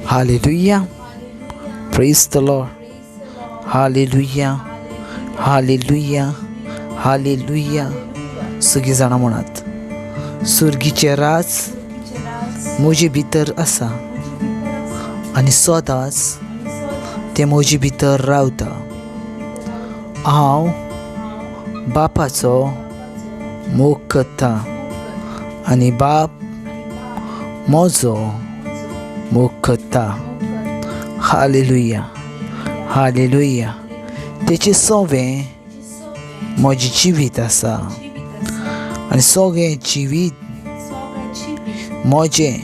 Hallelujah, praise the Lord. Hallelujah, hallelujah, hallelujah. सगळीं जाणां म्हणात, सुर्गीचें राज म्हजे भितर आसा आनी सदांच तें म्हजे भितर रावता. हांव बापाचो मोग करता आनी बाप म्हजो मोग करता. Hallelujah, hallelujah. तेचें सवें म्हजें जिवीत आसा आनी सगळें जिवीत म्हजें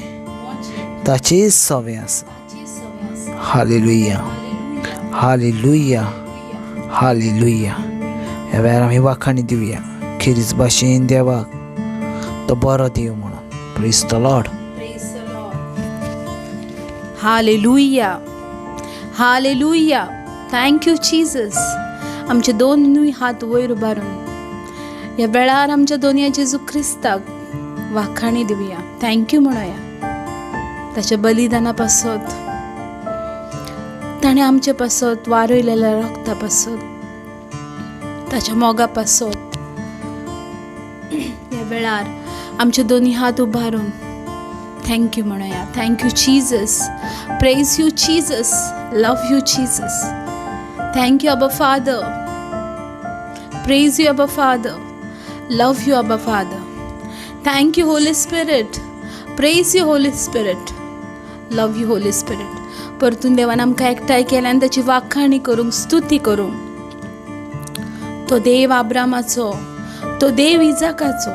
ताचें सवें आसा. Hallelujah, hallelujah, hallelujah. ह्या वेळार आमी वाखाणी दिवया खेरीज भाशेन देवाक, तो बरो देव म्हणून. Praise the Lord. Hallelujah, hallelujah. Thank you Jesus. आमचे दोनूय हात वयर उबारून ह्या वेळार आमच्या दोनया जेजू क्रिस्ताक वाखाणी दिवया, thank you म्हणोया. ताच्या बलिदाना पासत, ताणें आमचे पासत वारयलेल्या रक्ता पासत, ताच्या मोगा पासत ह्या वेळार आमचे दोनी हात उबारून thank you म्हणोया. Thank you Jesus, praise you Jesus, love you Jesus. Thank you Abba Father, praise you Abba Father, love you Abba Father. Thank you Holy Spirit, praise you Holy Spirit, love you Holy Spirit. परतून देवान आमकां एकठांय केल्या आनी ताची वाखाणी करूंक, स्तुती करूंक. तो देव आब्रामाचो, तो देव इजाकाचो,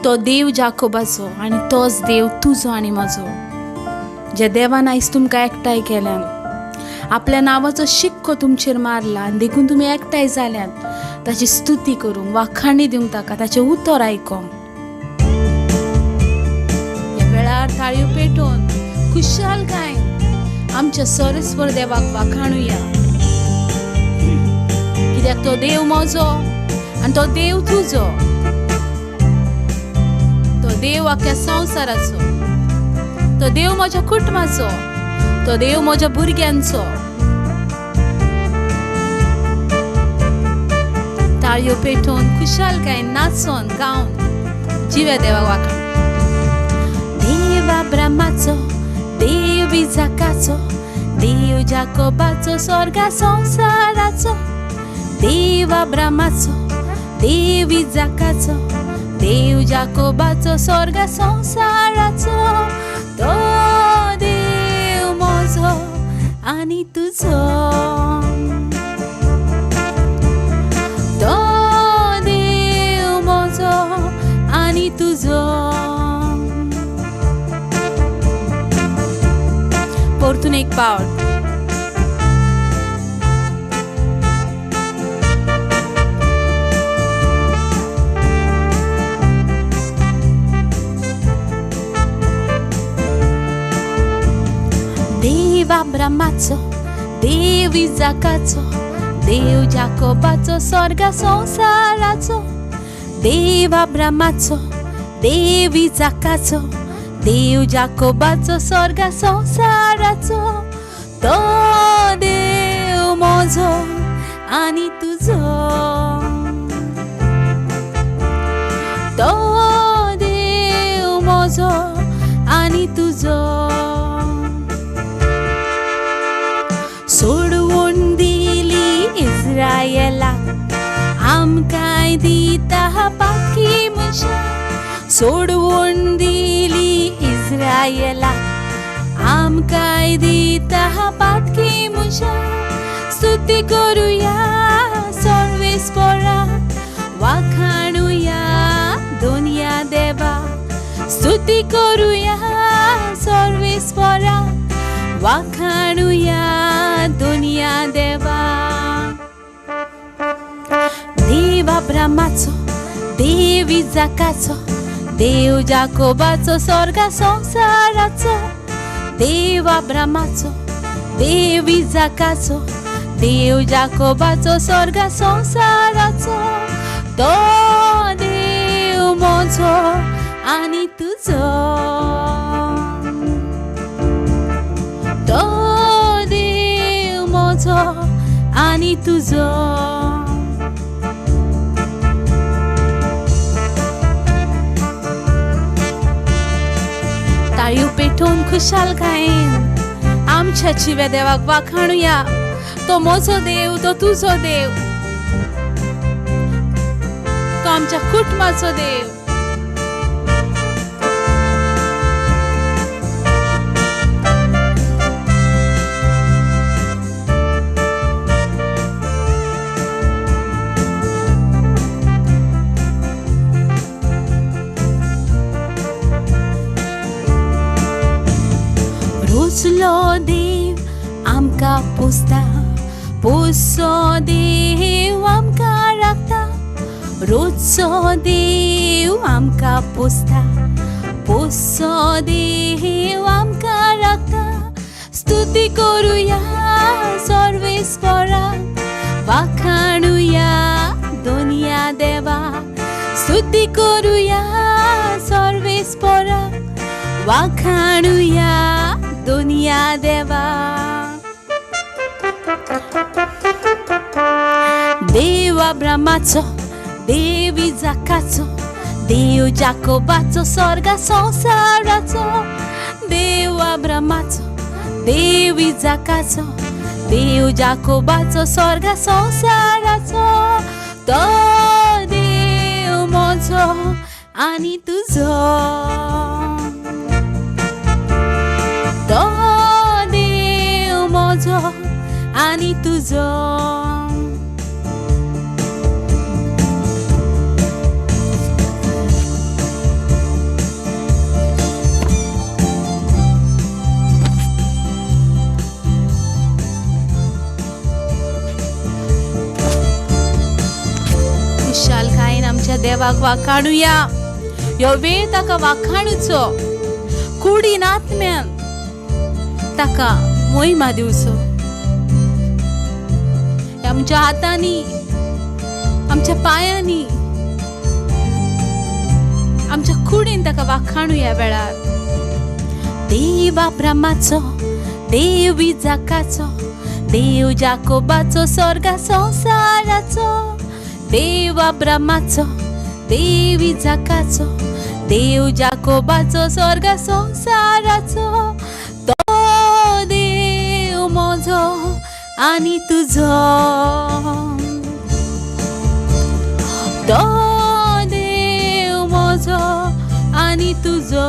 तो देव जाकोबाचो आनी तोच देव तुजो आनी म्हजो. ज्या देवान आयज तुमकां एकठांय केल्यान, आपल्या नांवाचो शिक्को तुमचेर मारला आनी देखून तुमी एकठांय जाल्यात ताची स्तुती करूंक, वाखाणी दिवंक, ताका ताचें उतर आयकोंक. ह्या वेळार ताळयो पेटोवन खुशालकायेन आमच्या सरेस्वर देवाक वाखाणुया, कित्याक तो देव म्हजो आनी तो देव तुजो, तो देव आख्या संवसाराचो, तो देव म्हज्या कुटुंबाचो, तो देव म्हज्या भुरग्यांचो. ताळयो पेटोवन खुशालकायेन नाचोन गावन जिव्या देवाक वाखाण. देव अब्रामाचो, देव इजाकाचो, देव जाकोबाचो, स्वर्गा संवसाराचो. देव अब्रामाचो, देव इजाकाचो, देव जाकोबाचो, स्वर्गा संवसाराचो. तो देव म्हजो आनी तुजो, तो देव म्हजो आनी तुजो. परतून एक पावट. देव अब्रामाचो, देव इजाकाचो, देव जाकोबाचो, स्वर्गा संवसाराचो. देव अब्रामाचो, देव इजाकाचो, देव जाकोबाचो, स्वर्गा संवसाराचो. तो देव म्हजो आनी तुजो, तो देव म्हजो आनी तुजो. सोडवून दिली इस्रायलाक, आमकांय दिता पाखी मनशां. सोडवून दिली इस्रायलाक, आमकांय दिता पातकी मनशां. स्तुती करुया सर्वेस्परा, वाखाणुया दोनया देवा. स्तुती करुया सर्वेस्परा, वाखाणुया दोनया देवा. देव अब्रामाचो, देव इजाकाचो, देव जाकोबाचो, स्वर्गा संवसाराचो. देव अब्रामाचो, देव इजाकाचो, देव जाकोबाचो, स्वर्गा संवसाराचो. तो देव म्हजो आनी तुजो, तो देव म्हजो आनी तुजो. ताळयो पेटोवन खुशालकायेन आमच्या जिव्या देवाक वाखाणुया. तो म्हजो देव, तो तुजो देव, तो आमच्या कुटुंबाचो देव. रोजलो देव आमकां पोसता, पोसो देव आमकां राखता. रोजचो देव आमकां पोसता, पोसो देव आमकां राखता. स्तुती करुया सर्वेस्परा, वाखाणुया दोनया देवा. स्तुती करुया सर्वेस्परा, वाखाणुया दोनया देवा. देव अब्रामाचो, देव इजाकाचो, देव जाकोबाचो, स्वर्गा संवसाराचो. देव अब्रामाचो, देव इजाकाचो, देव जाकोबाचो, स्वर्गा संवसाराचो. तो देव म्हजो आनी तुजो, तो देव म्हजो आनी तुजो. खुशालकायेन आमच्या देवाक वाखाणुया. ह्यो वेळ ताका वाखाणुचो, कुडीन आत्म्यान ताका मोहिमा दिवचो. आमच्या हातांनी, आमच्या पायांनी, आमच्या कुडीन ताका वाखाणुया वेळार. देव अब्रामाचो, देव इजाकाचो, देव जाकोबाचो, स्वर्गा संवसाराचो. देव अब्रामाचो, देव इजाकाचो, देव जाकोबाचो, स्वर्गा संवसाराचो. तो देव म्हजो आनी तुजो, तो देव म्हजो आनी तुजो.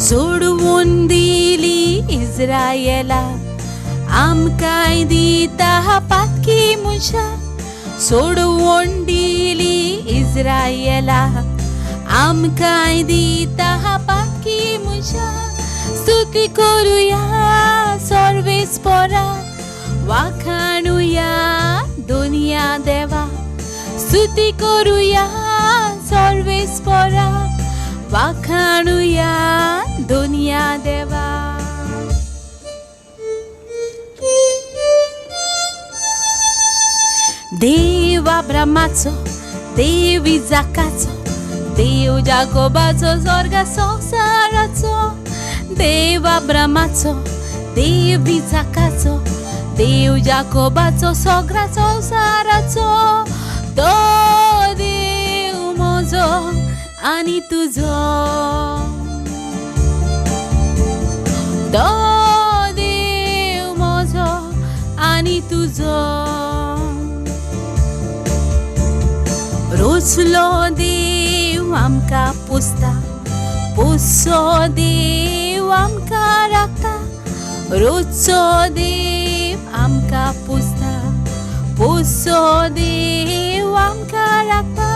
सोडवून दिली इस्रायला, आमकांय दिता पातकी मनशां. सोडवून दिली इस्रायला, आमकांय दिता पातकी मनशां. स्तुती करुया सर्वेस्परा, वाखाणुया दोनया देवा. स्तुती करुया सर्वेस्परा, वाखाणुया दोनया देवा. देव अब्रामाचो, देव इजाकाचो, देव जाकोबाचो, स्वर्गा संवसाराचो. देव अब्रामाचो, देव इजाकाचो, देव जाकोबाचो, सगळ्या संवसाराचो. तो देव म्हजो आनी तुजो, तो देव म्हजो आनी तुजो. रोजलो देव आमकां पोसता, पोसो देव आमकां राखता. रोजचो देव आमकां पोसता, पोसो देव आमकां राखता.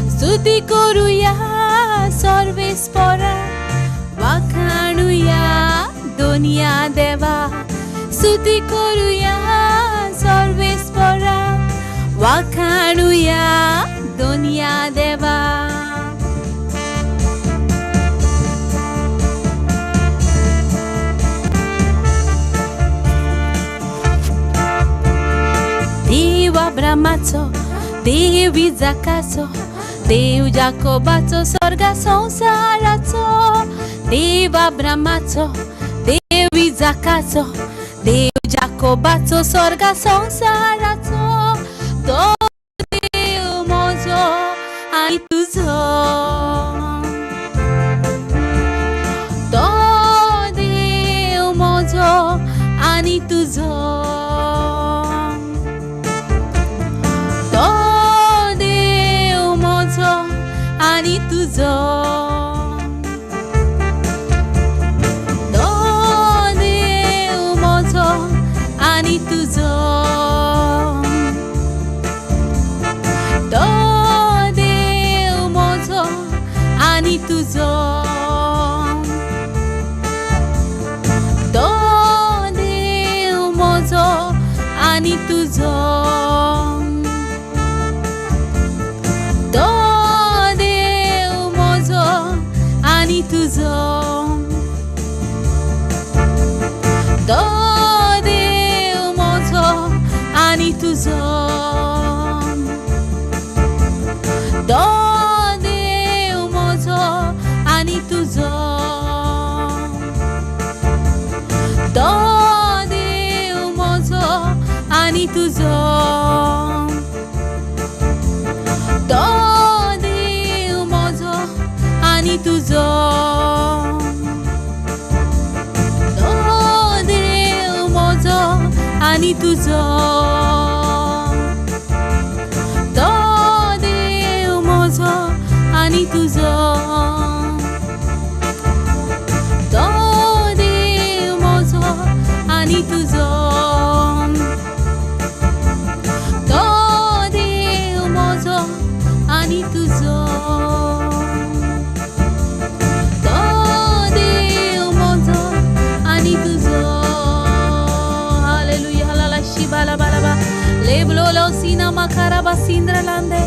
स्तुती करुया सर्वेस्परा, वाखाणुया दोनया देवा. स्तुती करुया सर्वेस्परा, वाखाणुया दोनया देवा. देव अब्रामाचो, देव इजाकाचो, देव जाकोबाचो, स्वर्गा संवसाराचो. देव अब्रामाचो, देव इजाकाचो, देव जाकोबाचो, स्वर्गा संवसाराचो तो देव म्हजो आनी तुजो. तो देव म्हजो आनी तुजो. तो देव म्हजो आनी तुजो. तो देव म्हजो आनी तुजो. तो देव म्हजो आनी तुजो. तो देव म्हजो आनी तुजो. तो देव म्हजो आनी तुजो. तो देव म्हजो आनी तुजो. तो देव म्हजो आनी तुजो. तो देव म्हजो आनी तुजो. तो देव म्हजो आनी तुजो. तो देव म्हजो आनी तुजो. तो देव म्हजो आनी तुजो. तो देव म्हजो आनी तुजो. तो देव म्हजो आनी तुजो. तो देव म्हजो आनी तुजो. हालेलुया. हलाला शिबाला बालाबा लेबलो सीना मकाराबा सिंद्रलांदे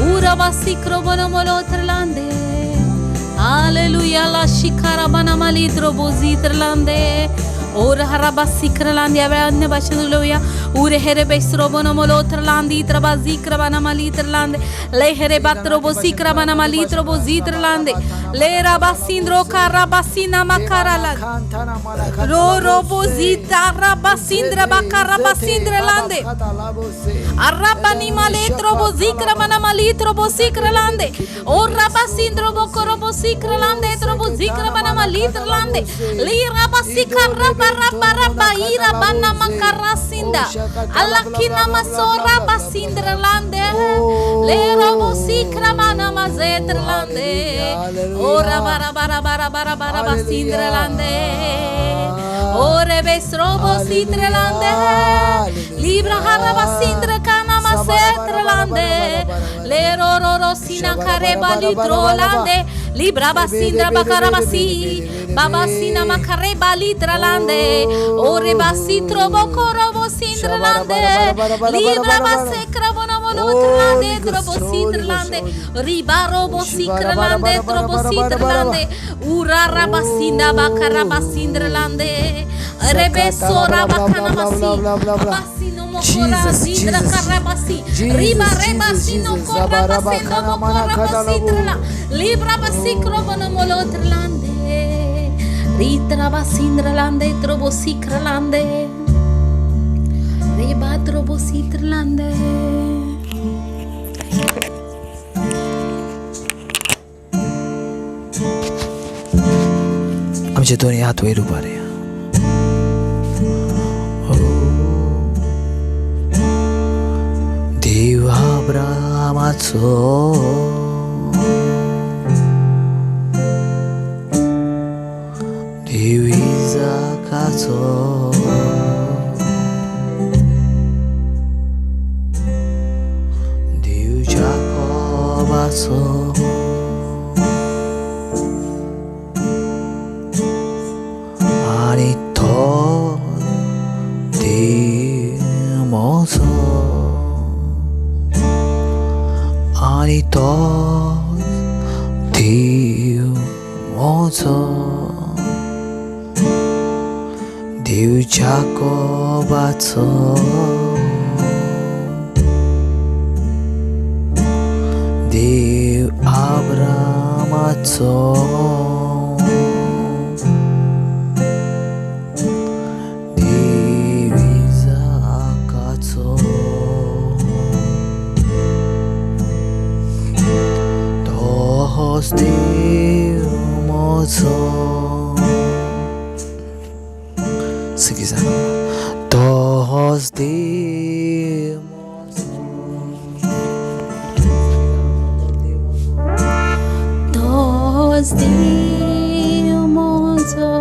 उराबा सिक्रोबोनोमोलोत्रलांदे. हालेलुया. ला शिकाराबानामालित्रो बोजित्रलांदे ओर हराबा सिक्रलांदे. यावेळी अन्य भाषेत बोलूया. उरे हेरे बेस्रोबोनोमोलोत्रलांदी त्रबा जिक्रबानामालित्रलांदे ले हेरे बात्रोबो सिक्रबानामालित्रो बोजित्रलांदे ले राबा सिंद्रो काराबा सिना मकाराला रो robo zita raba sindra bakaraba sindra lande araba ni maletro bo zikra mana malitro bo zikra lande o raba sindro bo korobo zikra lande trobo zikra mana malitra lande li raba sikra raba raba raba ira bana makara sinda alakina masora basindra lande le robo zikra mana mazetra lande o raba raba raba raba raba raba sindra lande ore besrobo sitrelande libra haraba sindra kana masetrelande le rororo sina kareba litrolande libra basindra bakarabasi babasina makareba litralande ore basitrobo korobo sindralande libra basekrabona molotrlande trobo sitrlande ribarobo sikralande trobo sitrlande urarabasinda bakarabasindrelande rebesora bakanamasi basino mokora zindra karabasi riba rebasino korabasino mokorabasitrla libra basikrobono molotrlande ritrabasindralande trobosikralande reba trobositrlande. आमचे दोन्ही हात वयर उबारया. देव अब्रामाचो, देव इजाकाचो, देव जाकोबाचो, आनी तो देव म्हजो आनी तो देव म्हजो, देव जाकोबाचो, देव अब्रामाचो. म्हजो. सगळीं जाणां तोच देव म्हजो. तोच देव म्हजो,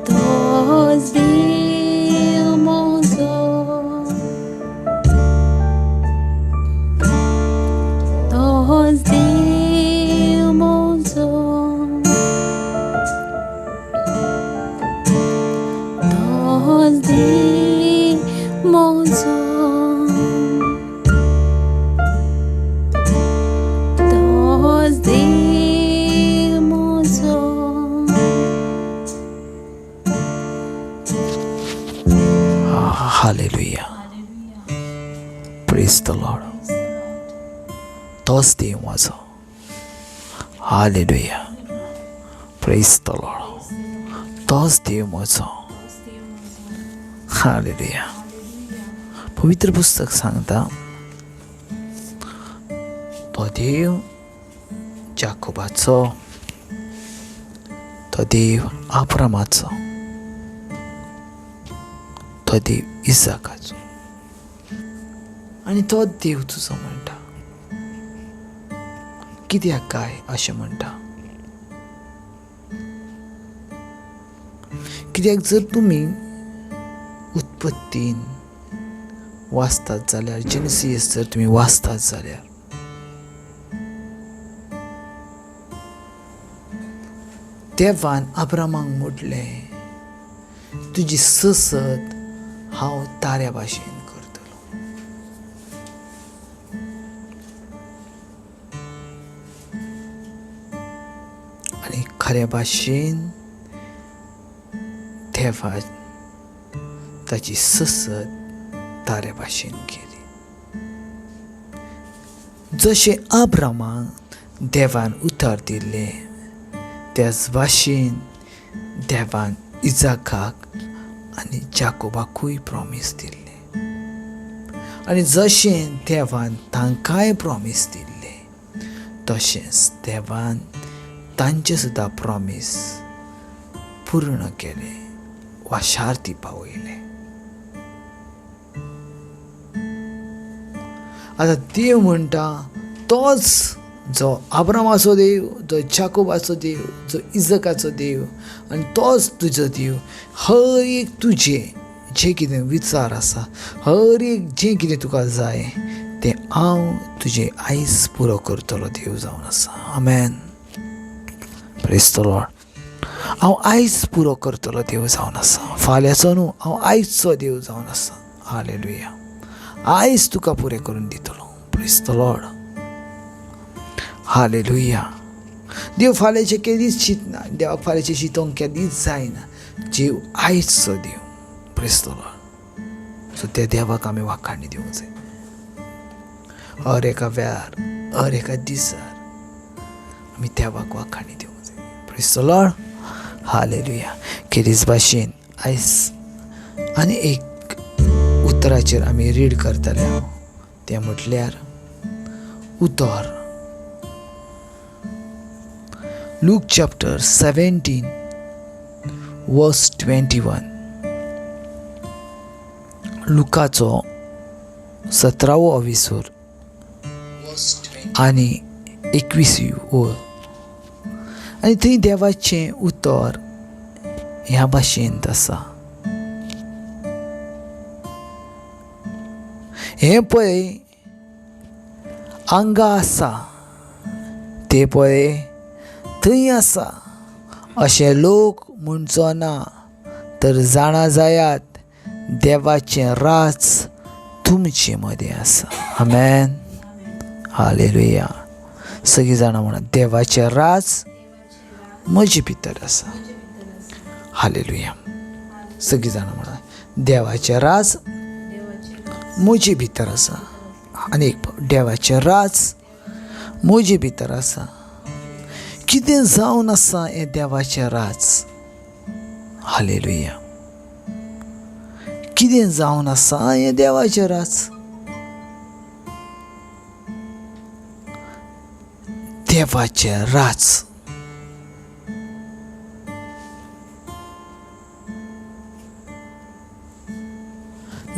तोच देव म्हजो, तोच देव म्हजो, तोच देव म्हजो, तोच देव म्हजो. Hallelujah. Praise the Lord. तोच देव म्हजो. हालेलुया. Praise the Lord. तोच देव म्हजो. हालेलुया. पवित्र पुस्तक सांगता तो देव जाकोबाचो, तो देव आब्रामाचो, तो देव इसाकाचो आनी तो देव तुजो म्हणटा. कित्याक काय अशें म्हणटा? कित्याक जर तुमी उत्पत्तीन वाचतात जाल्यार, जेनेसीस जर तुमी वाचतात जाल्यार, देवान आब्रामाक म्हटलें तुजी ससत हांव ताऱ्या भाशेन करतलो. आनी खऱ्या भाशेन देवान ताची ससत ताऱ्या भाशेन केली. जशें आब्रामाक देवान उतर दिल्लें त्याच भाशेन देवान इजाकाक आनी जाकोबाकूय प्रॉमीस दिल्लें. आनी जशें देवान तांकांय प्रॉमीस दिल्लें तशेंच देवान तांचें सुद्दां प्रॉमीस पूर्ण केलें वा शार्ती पावयलें. आतां देव म्हणटा तोच जो आब्रामाचो देव, जो जाकोबाचो देव, जो इजकाचो देव आनी तोच तुजो देव. हर एक तुजें जें कितें विचार आसा, हर एक जें कितें तुका जाय तें हांव तुजें आयज पुरो करतलो देव जावन आसा. आमेन. Praise the Lord. हांव आयज पुरो करतलो देव जावन आसा, फाल्यांचो न्हू, हांव आयजचो देव जावन आसा. हालेलुया. आयज तुका पुरें करून दितलो. Praise the Lord. Hallelujah. देव फाल्यांचें केदीच चिंतना, देवाक फाल्यांचें चिंतूंक केदीच जायना. जीव आयजचो देव. Praise the Lord. सो त्या देवाक आमी वाखाणी दिवंक जाय. हर एका वेळार, हर एका दिसार आमी देवाक वाखाणी दिवंक जाय. Praise the Lord. Hallelujah. खेरीज भाशेन आयज आनी एक उतराचेर आमी रीड करतले हांव, तें म्हटल्यार उतर. Luke chapter 17 verse 21. लुकाचो 17वो अविसूर आनी 21वी ओळ. आनी थंय देवाचें उतर ह्या भाशेंत आसा. हें पळय हांगा आसा, तें पळय थंय आसा, अशें लोक म्हणचो ना, तर जाणा जायात देवाचें राज तुमचे मदें आसा. आमेन. हालेलुया. सगळीं जाणां म्हणा देवाचें राज म्हजे भितर आसा. हालेलुया. सगळीं जाणां म्हणा देवाचें राज म्हजे भितर आसा. आनी एक देवाचें राज म्हजे भितर आसा. कितें जावन आसा हें देवाचें राज. हालेलुया. कितें जावन आसा हें देवाचें राज. देवाचें राज.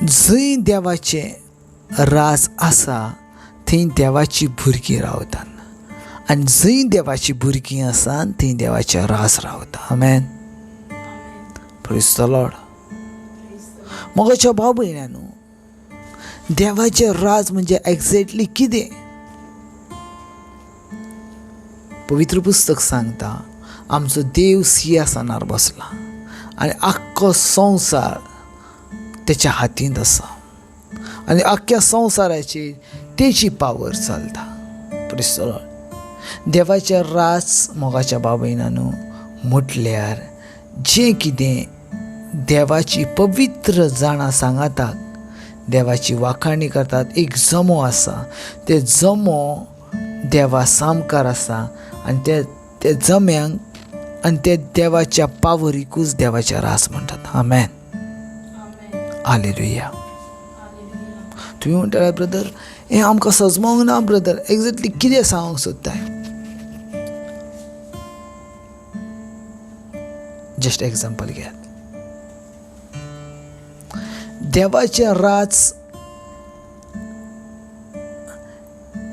जंय देवाचें राज आसा थंय देवाची भुरगीं रावतात आनी जंय देवाची भुरगीं आसा थंय देवाचें राज रावता. आमेन. Praise the Lord. मोगाच्या भाव भयणांनो, देवाचें राज म्हणजे एक्झॅक्टली कितें? पवित्र पुस्तक सांगता आमचो देव सिंहासनार बसला आनी आख्खो संवसार तेच्या हातींत आसा आनी आख्ख्या संवसाराचेर तेची पावर चलता. Praise the Lord. देवाचें राज मोगाच्या भाव भयणांनो म्हटल्यार जें कितें देवाची पवित्र जाणां सांगाताक देवाची वाखाणी करतात. एक जमो आसा, ते जमो देवा सामकार आसा आनी ते जम्यांक आनी ते देवाच्या पावरीकूच देवाच्या रास म्हणटात. आमेन. हालेलुया. तुमी म्हणटाले ब्रदर हें आमकां सजमोंक ना ब्रदर, एक्झॅक्टली कितें सांगूंक सोदताय? जस्ट एग्जाम्पल घेयात. देवाचें राज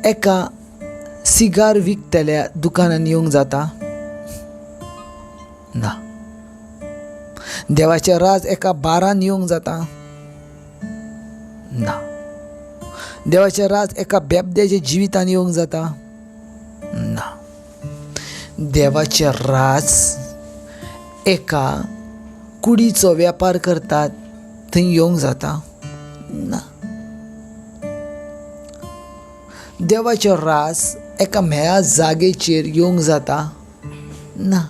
एका सिगार विकतल्या दुकानान येवंक जाता ना. देवाचें राज एका बारान येवंक जाता ना. देवाचें राज एका बेबद्याच्या जिवितान येवंक जाता ना. देवाचें राज एका कुडीचो वेपार करतात थंय येवंक जाता ना. देवाचें राज एका म्हेळ्या जागेचेर येवंक जाता ना.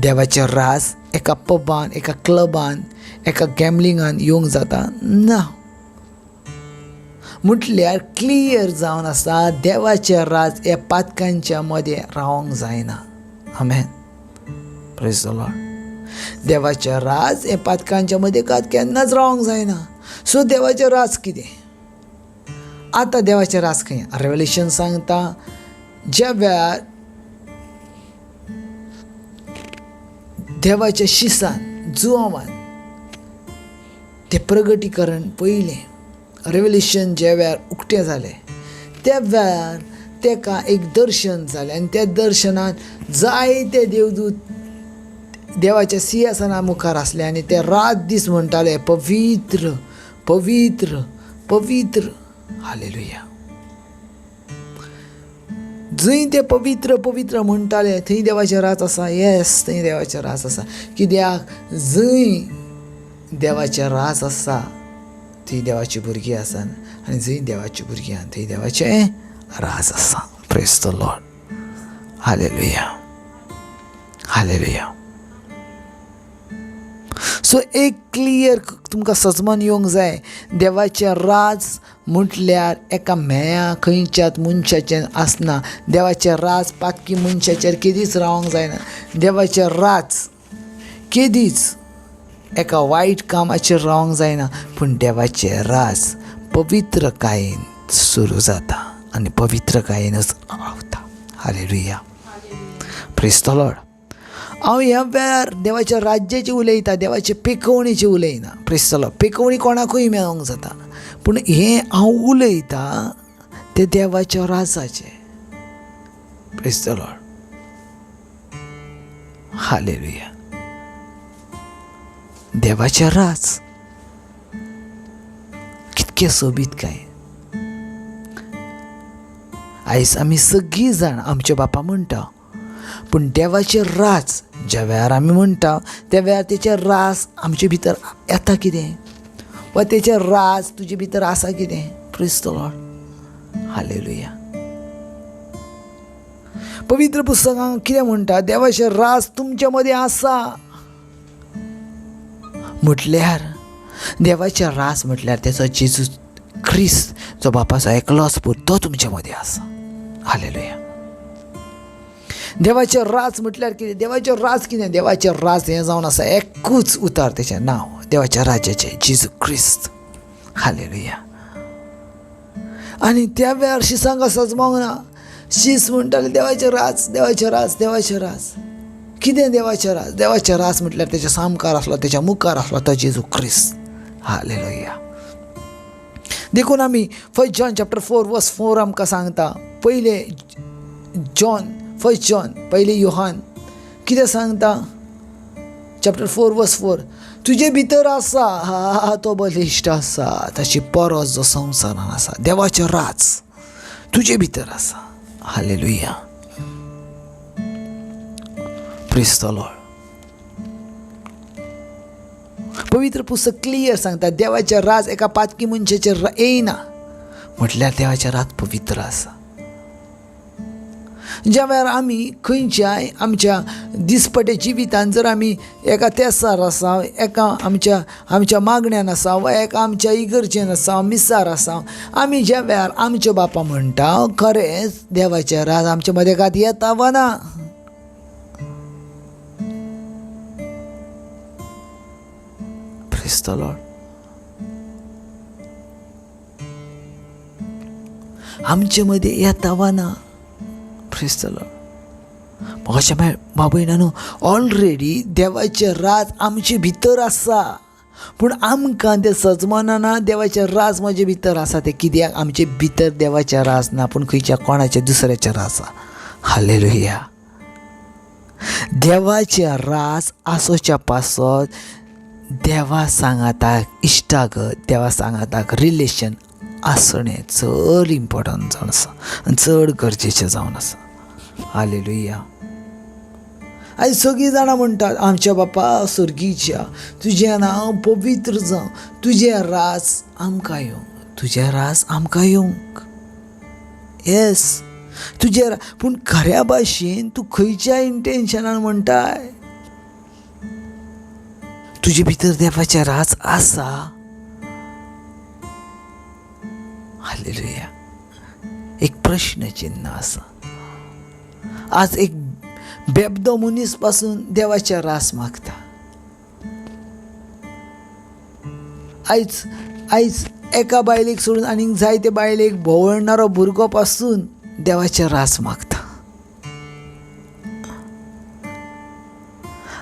देवाचें राज एका पबान, एका क्लबान, एका गॅमलिंगान येवंक जाता ना. म्हटल्यार क्लियर जावन आसा देवाचें राज ह्या पातकांच्या मदें रावंक जायना. आमेन. Praise the Lord. देवाचें राज हें पातकांच्या मदें केन्नाच रावंक जायना. सो देवाचें राज कितें? आतां देवाचें राज खंय? रेवलेशन सांगता ज्या वेळार देवाच्या शिसान जुवान तें प्रगटीकरण पयलें रेवलेशन ज्या वेळार उक्तें जालें त्या वेळार तेका एक दर्शन जालें आनी त्या दर्शनान जायते देवदूत देवाच्या सिंहासना मुखार आसले आनी ते रात दीस म्हणटाले पवित्र पवित्र पवित्र. हालेलुया. जंय ते पवित्र पवित्र म्हणटाले थंय देवाचें राज आसा. येस, थंय देवाचें राज आसा. कित्याक जंय देवाचें राज आसा थंय देवाची भुरगीं आसा आनी जंय देवाची भुरगीं आसा थंय देवाचें राज आसा. Praise the Lord. Hallelujah. Hallelujah. So एक क्लियर तुमकां सजमान येवंक जाय, देवाचें राज म्हटल्यार एका म्हेळ्या खंयच्याच मनशाचें आसना. देवाचें राज पातकी मनशाचेर केदीच रावंक जायना. देवाचें राज केदीच एका वायट कामाचेर रावंक जायना. पूण देवाचें राज पवित्रकायेन सुरू जाता आनी पवित्रकायेनच रावता. हालेलुया. Praise the Lord. हांव ह्या वेळार देवाच्या राज्याची उलयता, देवाचे पिकोवणेची उलयना. Praise the Lord. पिकोवणी कोणाकूय मेळोंक जाता, पूण हें हांव उलयता तें देवाच्या राजाचें. Praise the Lord. Hallelujah. देवाचें राज कितकें सोबीत काय. आयज आमी सगळीं जाण आमच्या बापा म्हणटा, पूण देवाचें राज ज्या वेळार आमी म्हणटा त्या वेळार तेचें राज आमचे भितर येता कितें, वा तेचें राज तुजे भितर आसा कितें? Praise the Lord. Hallelujah. पवित्र पुस्तकां कितें म्हणटा? देवाचें राज तुमच्या मदें आसा. म्हटल्यार देवाचें राज म्हटल्यार तेचो जेजू क्रिस्त जो बापाचो एकलोच पूत तो तुमच्या मदें आसा. हालेलुया. देवाचें राज म्हटल्यार कितें? देवाचें राज कितें? देवाचें राज हें जावन आसा एकूच उतार, तेचें नांव देवाच्या राज्याचें जेजू क्रिस्त. हालेलुया. आनी त्या वेळार शिसांक सजमोंक ना. शीस म्हणटाले देवाचें राज, देवाचें राज, देवाचें राज. कितें देवाचें राज? देवाचें राज म्हटल्यार तेच्या सामकार आसलो, तेच्या मुखार आसलो तो जेजू क्रिस्त. हालेलुया. देखून आमी 1 John chapter 4 verse 4 आमकां सांगता. पयले जॉन, 1 जॉन, पयले योहान कितें सांगता? चॅप्टर 4 वर्स 4, तुजे भितर आसा तो बलिश्ट आसा, ताची परस जो संवसारान आसा. देवाचें राज तुजे भितर आसा. हालेलुया. Praise the Lord. पवित्र पुस्तक क्लियर सांगता देवाचें राज एका पातकी मनशाचेर येयना, म्हटल्यार देवाचें राज पवित्र आसा. ज्या वेळार आमी खंयच्याय आमच्या दिसपट्या जिवितान जर आमी एका तेसार आसा, एका आमच्या आमच्या मागण्यान आसा वा एका आमच्या इगर्जेन आसा, मिसार आसा, आमी ज्या वेळार आमच्या बापा म्हणटा खरेंच देवाचें राज आमच्या मदेकात येता वा ना? Praise the Lord. आमचे मदें येता वा ना? Praise the Lord. म्हाका बाबा न्हू ऑलरेडी देवाचें राज आमचे भितर आसा, पूण आमकां तें सजमाना देवाचें राज म्हजे भितर आसा तें कित्याक? आमचे भितर देवाचें राज ना, पूण खंयच्या कोणाचें दुसऱ्याचें राज आसा. हालेलुया. देवाचें राज आसोच्या पासत देवा सांगाताक इश्टागत, देवा सांगाताक रिलेशन आसणें चड इम्पोर्टंट जावन आसा आनी चड गरजेचें जावन आसा. हालेलुया. आयज सगळीं जाणां म्हणटात आमच्या बापा सर्गीच्या तुजें नांव पवित्र जावं, तुजें राज आमकां येवंक, तुजें राज आमकां येवंक. येस, तुजें. पूण खऱ्या भाशेन तूं खंयच्या इंटेन्शनान म्हणटाय? तुजे भितर देवाचें राज आसा. हालेलुया. एक प्रश्न चिन्ह आसा. आज एक बेबदो मनीस पासून देवाचें रास मागता. आयज आयज एका बायलेक सोडून आनीक जायते बायलेक भोंवळणारो भुरगो पासून देवाचें रास मागता.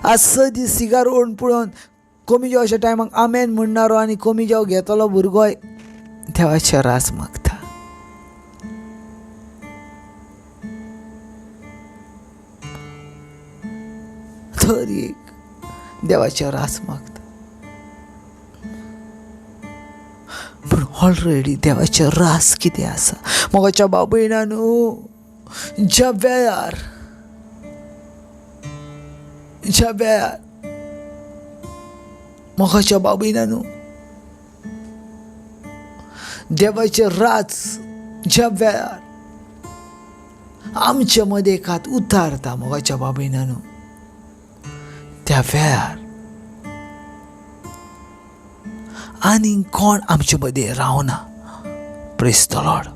आज स दीस सिगार ओडून पळोवन कमी जेवच्या टायमाक आमेन म्हणणारो आनी कमी जेव घेतलो भुरगोय देवाचें रास मागता. तर एक देवाचें रास मागता, पूण ऑलरेडी देवाचें रास कितें आसा? मोगाच्या भाव भयणांनो, ज्या वेळार ज्या वेळार मोगाच्या भाव भयणांनो देवाचें राज ज्या वेळार आमचे मदेकात उतारता मोगाच्या भाव भयणांनो, त्या वेळार आनी कोण आमचे मदें रावना. Praise the Lord.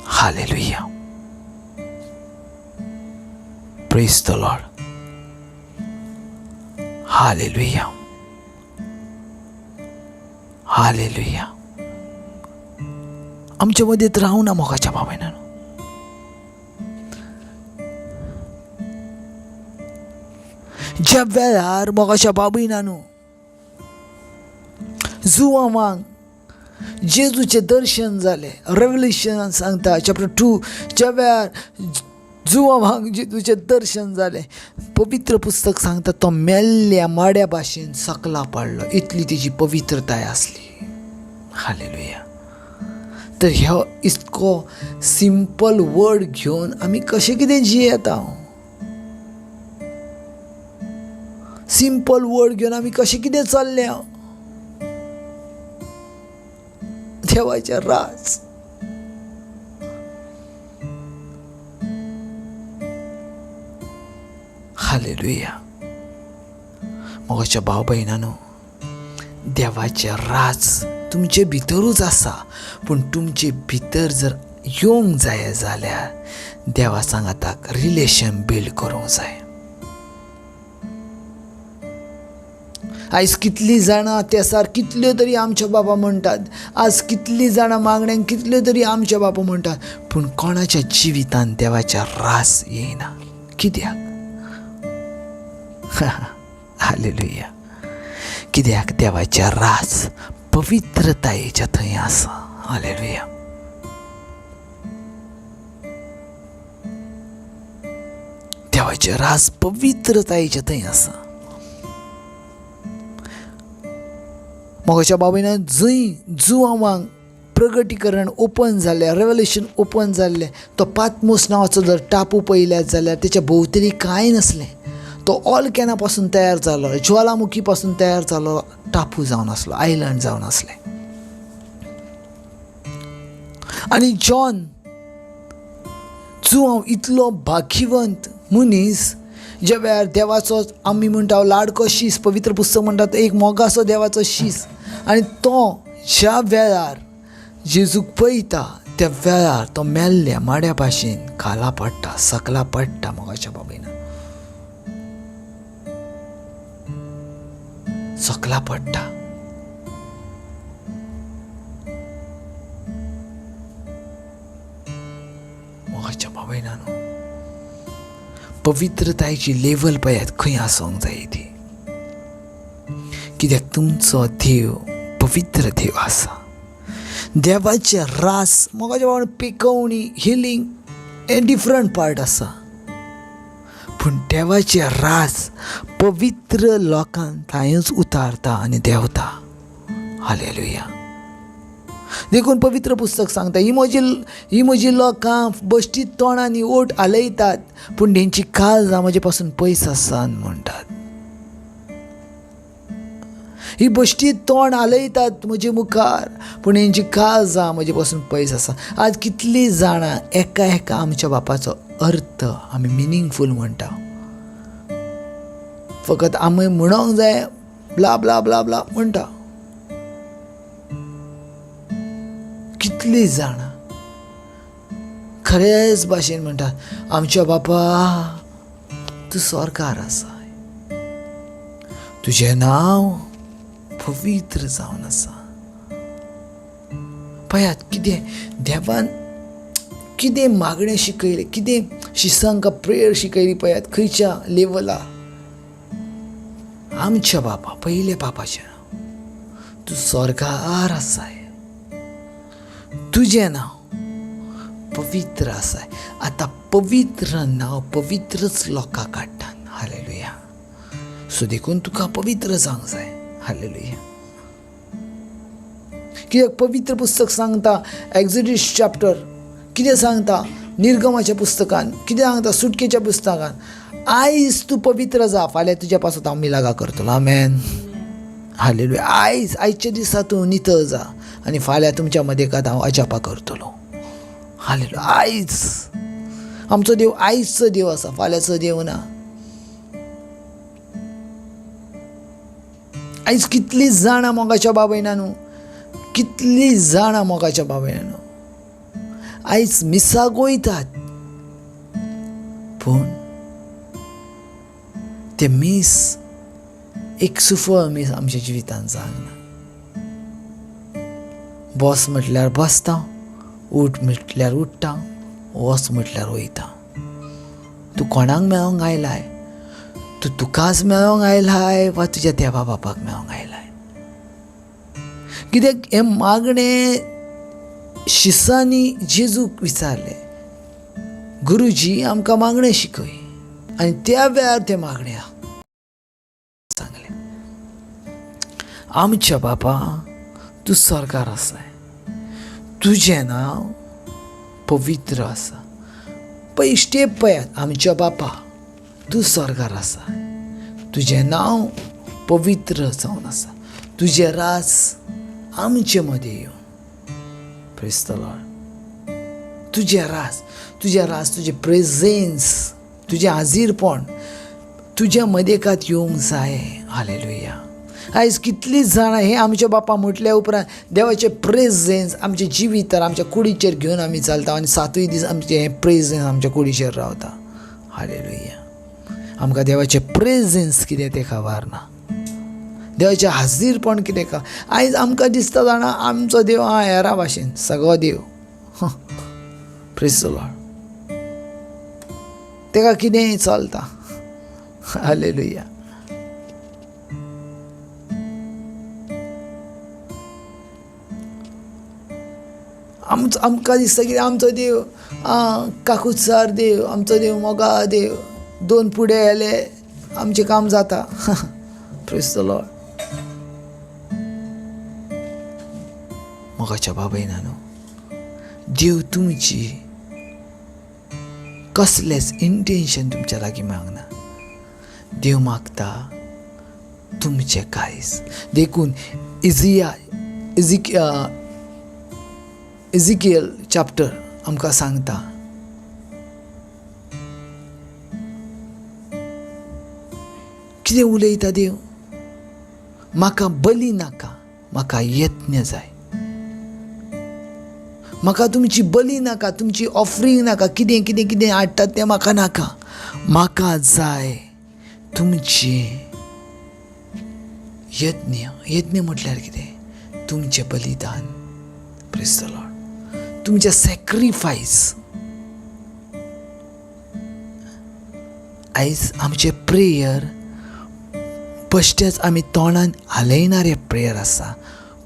Hallelujah. Praise the Lord. Hallelujah. Hallelujah. आमचे मदें रावना मोगाच्या भाव भयणांनो. ज्या वेळार मोगाच्या भाव भयणांनो जुवांवांक जेजूचें दर्शन जालें, रेवलेशन सांगता चॅप्टर 2, ज्या वेळार जुवांवांक जेजूचें दर्शन जालें, पवित्र पुस्तक सांगता तो मेल्ल्या माड्या भाशेन सकला पडलो, इतली तेजी पवित्रताय आसली. हालेलुया. तर ह्यो इतको सिंपल वर्ड घेवन आमी कशें कितें जियेता? सिंपल वर्ड घेवन आमी कशें कितें चल्ल्या? देवाचें राज. हालेलुया. मोगाच्या भाव भयणांनो, देवाचें राज तुमचे भितरूच आसा, पूण तुमचे भितर जर येवंक जाय जाल्यार देवा सांगाताक रिलेशन बिल्ड करूंक जाय. आयज कितलीं जाणां तेसार कितल्यो तरी आमच्या बाबा म्हणटात, आज कितलीं जाणां मागण्यांक कितल्यो तरी आमच्या बाबा म्हणटात, पूण कोणाच्या जिवितान देवाच्या रास येयना. कित्याक? हालेलुया. कित्याक देवाच्या रास पवित्रतायेच्या थंय आसा. हालेलुया. देवाचे रास पवित्रतायेच्या थंय आसा. मोगाच्या बाबीन जंय जुवांक प्रगटीकरण ओपन जाल्लें, रेवलेशन ओपन जाल्लें, तो पातमोस नांवाचो जर टापू पळयल्यात जाल्यार तेच्या भोंवतणी कांय नासलें. तो ऑल कॅना पासून तयार जालो, ज्वालामुखी पासून तयार जालो टापू जावन आसलो, आयलंड जावन आसलें. आनी जॉन जुवांव इतलो भाग्यवंत मनीस, ज्या वेळार देवाचो आमी म्हणटा लाडको शीस, पवित्र पुस्तक म्हणटा एक मोगाचो देवाचो शीस, आनी तो ज्या वेळार जेजूक पळयता त्या वेळार तो मेल्ल्या माड्या भाशेन खाला पडटा, सकला पडटा. मोगाच्या बाबीन सकला पडटा. मोगाच्या बाबीन पवित्रतायेची लेवल पळयात खंय आसूंक जाय ती. कित्याक तुमचो देव पवित्र देव आसा. देवाचे रास मोगाच्या बाबा पिकोवणी, हिलींग हें डिफरंट पार्ट आसा, पूण देवाचे रास पवित्र लोकांक थंयच उतारता आनी देंवता. हालेलुया. देखून पवित्र पुस्तक सांगता, ही म्हजी लोकां बश्टी तोंडांनी ओट हालयतात, पूण तेंची काळजां म्हजे पासून पयस आसा म्हणटात. ही बश्टी तोंड हालयतात म्हजे मुखार, पूण हेंची काळजां म्हजे पासून पयस आसा. आज कितलीं जाणां एका एका आमच्या बापाचो अर्थ आमी मिनींगफूल म्हणटा, फकत आमी म्हणोंक जाय ब्ला ब्ला ब्ला ब्ला म्हणटा. कितलीं जाणां खरेच भाशेन म्हणटात, आमच्या बापा तूं सरकार आसा, तुजें नांव पवित्र जावन आसा. पळयात कितें देवान कितें मागणें शिकयलें, कितें शिसांकां प्रेयर शिकयली. पळयात खंयच्या लेवला आमच्या बापा, पयल्या बापाचें नांव, तूं स्वर्गार आसाय, तुजें नांव पवित्र आसाय. आतां पवित्र नांव पवित्रच लोकां काडटात. हालेलुया. सो देखून तुका पवित्र जावंक जाय. हालेलुया. कित्याक पवित्र पुस्तक सांगता, एक्झिडस चॅप्टर कितें सांगता, निर्गमाच्या पुस्तकान कितें सांगता, सुटकेच्या पुस्तकान, आयज तूं पवित्र जा, फाल्यां तुज्या पासत हांव मिलागा करतलो. आमेन. हालेलुया. आयज आयच्या दिसा तूं नितळ जा आनी फाल्यां तुमच्या मदेकात हांव अजापा करतलो. हालेलुया. आयज आमचो देव आयजचो देव आसा, फाल्यांचो देव ना. आयज कितलीं जाणां मोगाच्या बाबयना न्हू, कितलीं जाणां मोगाच्या बाबयना न्हू आयज मिसाक वयतात, पूण तें मीस एक सुफळ मीस आमच्या जिवितांत जावंक ना. बस म्हटल्यार बसता, उठ म्हटल्यार उठ्ठा, वच म्हटल्यार वयता. तूं कोणाक मेळोंक आयलाय? तूं तुकाच मेळोंक आयलाय वा तुज्या देवा बापाक मेळोंक आयलाय? कित्याक हें मागणें शिसांनी जेजूक विचारलें, गुरुजी आमकां मागणें शिकय, आनी त्या वेळार तें मागणें सांगलें, आमच्या बापा तूं स्वर्गार आसाय, तुजें नांव पवित्र आसा. पळय स्टेप पळयात, आमच्या बापा तूं स्वर्गार आसा, तुजें नांव पवित्र जावन आसा, तुजें रास आमचे मदें येवं. Praise the Lord. तुजें रास, तुजें रास, तुजें प्रेजेन्स, तुजें हाजीरपण तुज्या मदेकात येवंक जाय. हालेलुया. आयज कितलीं जाणां हें आमच्या बापा म्हटल्या उपरांत देवाचें प्रेजेन्स आमच्या जिवितार, आमच्या कुडीचेर घेवन आमी चलता आनी सातूय दीस आमचें हें प्रेजेन्स आमच्या कुडीचेर रावता. हालेलुया. आमकां देवाचें प्रेजेन्स कितें तें खबर ना. देवाचें हाजीरपण कितें का. आयज आमकां दिसता जाणा आमचो देव आं हेरा भाशेन सगळो देव. Praise the Lord. तेका कितेंय चलता. हालेलुया. आमकां दिसता की आमचो देव काकुत्सार देव, आमचो देव मोगा देव, दोन पुडे आयले आमचें काम जाता. Praise the Lord. मोगाच्या बाबायना न्हू, देव तुमची कसलेंच इंटेन्शन तुमच्या लागीं मागना. देव मागता तुमचें काळीज. देखून इजिकियल चॅप्टर आमकां सांगता, कितें उलयता देव? म्हाका बली नाका, म्हाका यत्न जाय. म्हाका तुमची बली नाका, तुमची ऑफरींग नाका, कितें कितें कितें हाडटात तें म्हाका नाका. म्हाका जाय तुमची यज्ञ. यज्ञ म्हटल्यार कितें? तुमचें बलिदान. Praise the Lord. तुमचें सॅक्रिफायस. आयज आमचें प्रेयर बश्टेच आमी तोंडान हालयणारें प्रेयर आसा,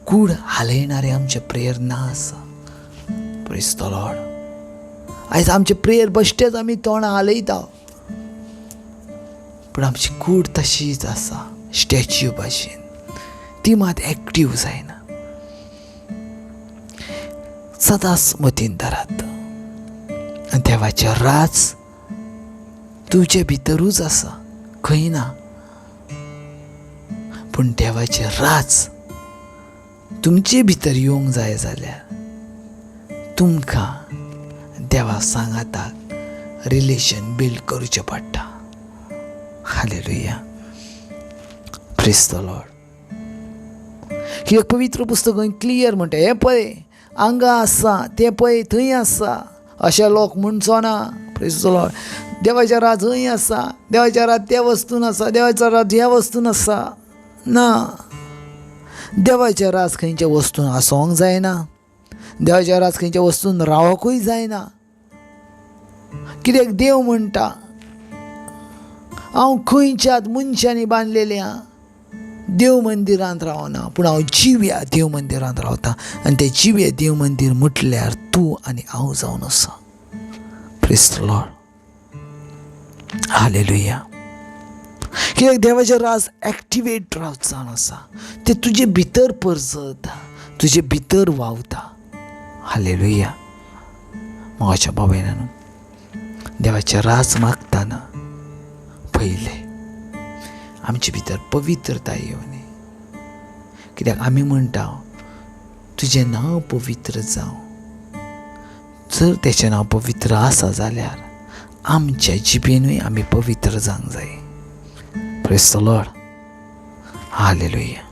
कूड हालयणारें आमचें प्रेयर ना आसा. Praise the Lord. आयज आमचें प्रेयर बश्टेच आमी तोंडां हालयता, पूण आमची कूड तशीच आसा, स्टॅच्यू भाशेन, ती मात एक्टीव जायना. सदांच मतीन धरात, आनी देवाचें राज तुजे भितरूच आसा, खंय ना. पूण देवाचें राज तुमचे भितर येवंक जाय जाल्यार तुमकां देवा सांगाताक रिलेशन बिल्ड करूचें पडटा. हालेलुया. Praise the Lord. कित्याक पवित्र पुस्तक क्लियर म्हणटा, हें पळय हांगा आसा, तें पळय थंय आसा, अशें लोक म्हणचो ना. Praise the Lord. देवाचें राज हय आसा, देवाचें राज त्या वस्तून आसा, देवाचो राज ह्या वस्तून आसा. ना, देवाचें राज खंयच्या वस्तून आसोंक जायना, देवाचें राज खंयच्या वस्तून रावकूय जायना. कित्याक देव म्हणटा, हांव खंयच्याच मनशांनी बांदलेल्या देव मंदिरांत रावना, पूण हांव जिव्या देव मंदिरांत रावता. आनी तें जिव्या देव मंदीर म्हटल्यार तूं आनी हांव जावन आसा. Praise the Lord. हालेलुया. कित्याक देवाचें राज एक्टिवेट राज जावन आसा, तें तुजे भितर परजता, तुजे भितर व्हांवता. हालेलुया. मोगाच्या बाबायनान देवाचें राज मागताना पयलें आमचे भितर पवित्रताय येवनी. कित्याक आमी म्हणटा तुजें नांव पवित्र जावं. जर तेचें नांव पवित्र आसा जाल्यार आमच्या जिबेनूय आमी पवित्र जावंक जाय. Praise the Lord. हालेलुया.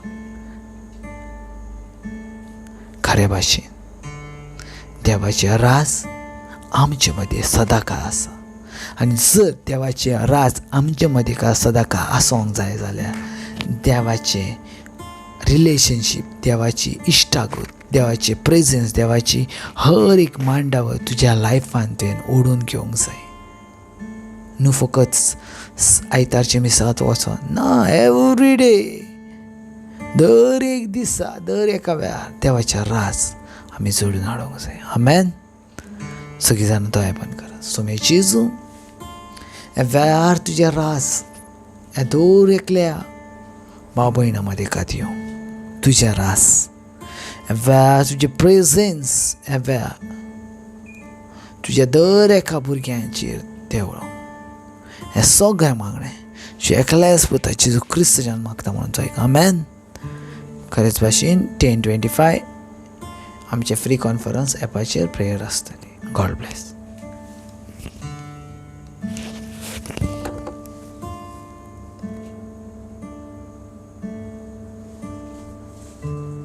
खरे भाशेन देवाचें राज आमचे मदें सदांकाळ आसा. आनी जर देवाचें राज आमचे मदें सदांकाळ आसोंक जाय जाल्यार देवाचें रिलेशनशीप, देवाची इश्टागत, देवाचें प्रेजन्स, देवाची हर एक मांडावळ तुज्या लायफान तुवें ओडून घेवंक जाय. न्हू फकत आयतारचें मिसांत वचोन ना, एवरी डे, दर एक दिसा, दर एका वेळार देवाचें राज आमी जोडून हाडूंक जाय. आमेन. सगळीं जाणां दोळे बंद करा. सोमे जेजू, ह्या वेळार तुजें राज ह्या दर एकल्या भाव भयणां मदें खातीर येवं. तुजें राज ह्या वेळार, तुजें प्रेजन्स ह्या वेळार तुज्या दर एका भुरग्यांचेर देंवळो. हें सगळें मागणें तुज्या एकल्याच पुता जेजू क्रिस्ताच्यान मागता म्हणून तो आयक. आमेन. खरेंच भाशेन 10:25 आमचें फ्री कॉन्फरन्स एपाचेर प्रेयर आसतली. God bless.